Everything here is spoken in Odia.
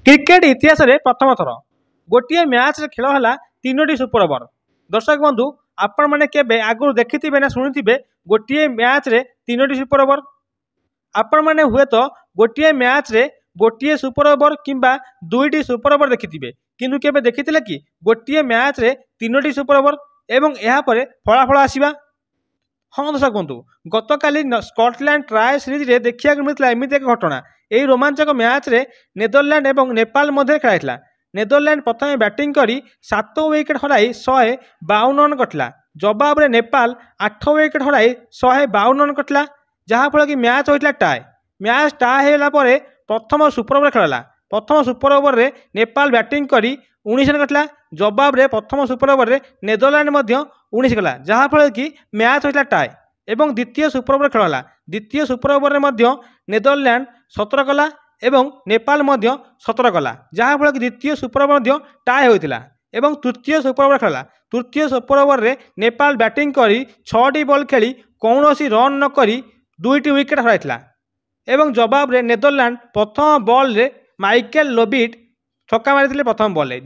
କ୍ରିକେଟ ଇତିହାସରେ ପ୍ରଥମ ଥର ଗୋଟିଏ ମ୍ୟାଚ୍ରେ ଖେଳ ହେଲା ତିନୋଟି ସୁପର ଓଭର। ଦର୍ଶକ ବନ୍ଧୁ, ଆପଣମାନେ କେବେ ଆଗରୁ ଦେଖିଥିବେ ନା ଶୁଣିଥିବେ ଗୋଟିଏ ମ୍ୟାଚ୍ରେ ତିନୋଟି ସୁପର ଓଭର? ଆପଣମାନେ ହୁଏତ ଗୋଟିଏ ମ୍ୟାଚ୍ରେ ଗୋଟିଏ ସୁପର ଓଭର କିମ୍ବା ଦୁଇଟି ସୁପର ଓଭର ଦେଖିଥିବେ, କିନ୍ତୁ କେବେ ଦେଖିଥିଲେ କି ଗୋଟିଏ ମ୍ୟାଚ୍ରେ ତିନୋଟି ସୁପର ଓଭର ଏବଂ ଏହାପରେ ଫଳାଫଳ ଆସିବା? ହଁ ଦର୍ଶକ ବନ୍ଧୁ, ଗତକାଲି ସ୍କଟଲ୍ୟାଣ୍ଡ ଟ୍ରାଏ ସିରିଜରେ ଦେଖିବାକୁ ମିଳିଥିଲା ଏମିତି ଏକ ଘଟଣା। ଏହି ରୋମାଞ୍ଚକ ମ୍ୟାଚ୍ରେ ନେଦରଲ୍ୟାଣ୍ଡ ଏବଂ ନେପାଳ ମଧ୍ୟରେ ଖେଳାଯାଇଥିଲା। ନେଦରଲ୍ୟାଣ୍ଡ ପ୍ରଥମେ ବ୍ୟାଟିଂ କରି 7 ୱିକେଟ୍ ହରାଇ 152 ରନ୍ କରିଥିଲା। ଜବାବରେ ନେପାଳ 8 ୱିକେଟ୍ ହରାଇ 152 ରନ୍ କରିଥିଲା, ଯାହାଫଳରେ କି ମ୍ୟାଚ୍ ହୋଇଥିଲା ଟାଏ। ମ୍ୟାଚ୍ ଟାଏ ହେଇଗଲା ପରେ ପ୍ରଥମ ସୁପର ଓଭର ଖେଳ ହେଲା। ପ୍ରଥମ ସୁପର ଓଭରରେ ନେପାଳ ବ୍ୟାଟିଂ କରି 19 ରନ୍ କରିଥିଲା। ଜବାବରେ ପ୍ରଥମ ସୁପର ଓଭରରେ ନେଦରଲ୍ୟାଣ୍ଡ ମଧ୍ୟ 19 କଲା, ଯାହାଫଳରେ କି ମ୍ୟାଚ୍ ହୋଇଥିଲା ଟାଏ। ଏବଂ ଦ୍ୱିତୀୟ ସୁପର ଓଭର ଖେଳ ହେଲା। ଦ୍ୱିତୀୟ ସୁପର ଓଭରରେ ମଧ୍ୟ ନେଦରଲ୍ୟାଣ୍ଡ 17 କଲା ଏବଂ ନେପାଳ ମଧ୍ୟ 17 କଲା, ଯାହାଫଳରେ କି ଦ୍ୱିତୀୟ ସୁପର ଓଭର ମଧ୍ୟ ଟାଏ ହୋଇଥିଲା। ଏବଂ ତୃତୀୟ ସୁପର ଓଭର ଖେଳ ହେଲା। ତୃତୀୟ ସୁପର ଓଭରରେ ନେପାଳ ବ୍ୟାଟିଂ କରି 6ଟି ବଲ୍ ଖେଳି କୌଣସି ରନ୍ ନ କରି 2ଟି ୱିକେଟ୍ ହରାଇଥିଲା ଏବଂ ଜବାବରେ ନେଦରଲ୍ୟାଣ୍ଡ ପ୍ରଥମ ବଲ୍ରେ ମାଇକେଲ ଲୋବିଟ୍ ଛକା ମାରିଥିଲେ ପ୍ରଥମ ବଲ୍ରେ।